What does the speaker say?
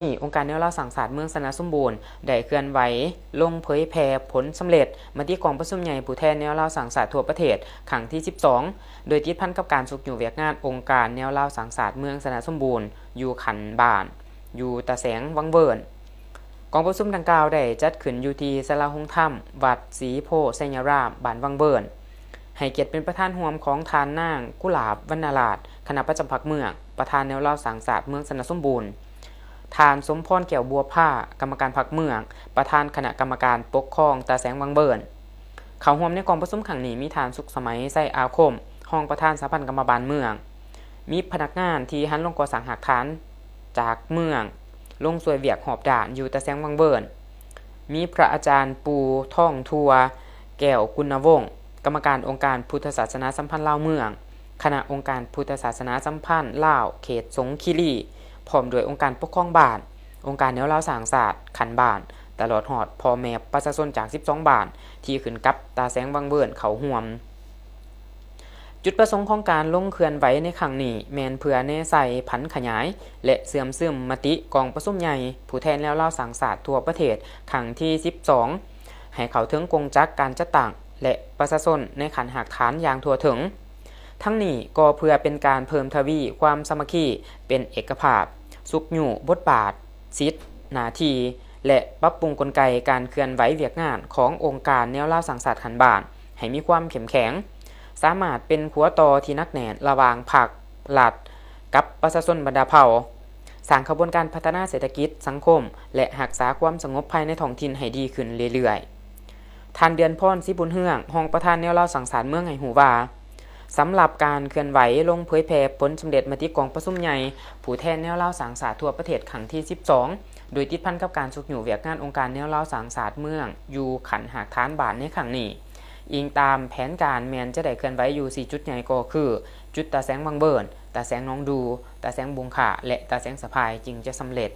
ນີ້ ອົງການແນວລາວສ້າງຊາດເມືອງຊະນະສົມບູນ ໄດ້ເຄື່ອນໄຫວລົງເຜີຍແຜ່ຜົນສຳເລັດມະຕິກອງປະຊຸມໃຫຍ່ຜູ້ແທນແນວລາວສ້າງຊາດທົ່ວປະເທດ ຄັ້ງທີສິບສອງ ໂດຍຕິດພັນກັບການຊຸກຍູ້ວຽກງານອົງການແນວລາວສ້າງຊາດເມືອງຊະນະສົມບູນ ຢູ່ຂັ້ນບ້ານ ຢູ່ຕາແສງວັງເວີນ. ກອງປະຊຸມດັ່ງກ່າວໄດ້ຈັດຂຶ້ນຢູ່ທີ່ສາລາໂຮງທຳ ວັດສີໂພໄຊຍະລາມ ບ້ານວັງເວີນ. ໃຫ້ກຽດເປັນປະທານຮ່ວມຂອງທ່ານນາງ ກຸຫຼາບ ວັນນະລາດ ຄະນະປະຈຳພັກເມືອງ, ປະທານແນວລາວສ້າງຊາດເມືອງຊະນະສົມບູນ, ທ່ານ ສົມພອນ ແກ້ວບົວພາ ກຳມະການພັກເມືອງ, ປະທານຄະນະກຳມະການປົກຄອງຕາແສງວັງເວີນ. ເຂົ້າຮ່ວມໃນກອງປະຊຸມຄັ້ງນີ້ມີທ່ານ ສຸກສະໄໝ ໄຊອາຄົມ ຮອງປະທານສະຫະພັນກຳມະບານເມືອງ, ມີພະນັກງານທີ່ຫັນລົງກໍ່ສ້າງຮາກຖານຈາກເມືອງ ລົງຊ່ວຍວຽກຮອບດ້ານຢູ່ຕາແສງວັງເວີນ, ມີພະອາຈານປູ່ທອງທົ່ວ ແກ້ວກຸນນະວົງ ກຳມະການອົງການພຸດທະສາສະໜາສຳພັນລາວເມືອງ, ຄະນະອົງການພຸດທະສາສະໜາສຳພັນລາວເຂດສົງຄີລີ, ພ້ອມດ້ວຍອົງການປົກຄອງບ້ານ, ອົງການແນວລາວສ້າງຊາດຂັ້ນບ້ານ, ຕະຫຼອດຮອດພໍ່ແມ່ປະຊາຊົນຈາກສິບສອງບ້ານທີ່ຂຶ້ນກັບຕາແສງວັງເວີນເຂົ້າຮ່ວມ. ຈຸດປະສົງຂອງການລົງເຄື່ອນໄຫວໃນຄັ້ງນີ້ ແມ່ນເພື່ອແນໃສ່ຜັນຂະຫຍາຍ ແລະ ເຊື່ອມຊຶມມະຕິກອງປະຊຸມໃຫຍ່ຜູ້ແທນແນວລາວສ້າງຊາດທົ່ວປະເທດ ຄັ້ງທີສິບສອງ ໃຫ້ເຂົ້າເຖິງກົງຈັກການຈັດຕັ້ງ ແລະ ປະຊາຊົນໃນຂັ້ນຮາກຖານຢ່າງທົ່ວເຖິງ. ທັງນີ້ກໍເພື່ອເປັນການເພີ່ມທະວີຄວາມສາມັກຄີ ເປັນເອກະພາບ, ຊຸກຍູ້ບົດບາດ, ສິດ, ໜ້າທີ່ ແລະ ປັບປຸງກົນໄກການເຄື່ອນໄຫວວຽກງານຂອງອົງການແນວລາວສ້າງຊາດຂັ້ນບ້ານ ໃຫ້ມີຄວາມເຂັ້ມແຂງ, ສາມາດເປັນຂົວຕໍ່ທີ່ໜັກແໜ້ນລະຫວ່າງພັກ, ລັດ ກັບປະຊາຊົນບັນດາເຜົ່າ, ສ້າງຂະບວນການພັດທະນາເສດຖະກິດ, ສັງຄົມ ແລະ ຮັກສາຄວາມສະຫງົບພາຍໃນທ້ອງຖິ່ນໃຫ້ດີຂຶ້ນເລື້ອຍໆ. ທ່ານ ເດືອນພອນ ສີບຸນເຮືອງ ຮອງປະທານແນວລາວສ້າງຊາດເມືອງ ໃຫ້ຮູ້ວ່າ ສຳລັບການເຄື່ອນໄຫວລົງເຜີຍແຜ່ຜົນສຳເລັດມະຕິກອງປະຊຸມໃຫຍ່ຜູ້ແທນແນວລາວສ້າງຊາດທົ່ວປະເທດຄັ້ງທີສິບສອງ ໂດຍຕິດພັນກັບການຊຸກຍູ້ວຽກງານອົງການແນວລາວສ້າງຊາດເມືອງຢູ່ຂັ້ນຮາກຖານບ້ານໃນຄັ້ງນີ້, ອີງຕາມແຜນການແມ່ນຈະໄດ້ເຄື່ອນໄຫວຢູ່ສີ່ຈຸດໃຫຍ່ກໍຄື ຈຸດຕາແສງວັງເວີນ, ຕາແສງໜອງດູ, ຕາແສງບຸງຂ້າ ແລະ ຕາແສງສະພາຍ ຈຶ່ງຈະສຳເລັດ.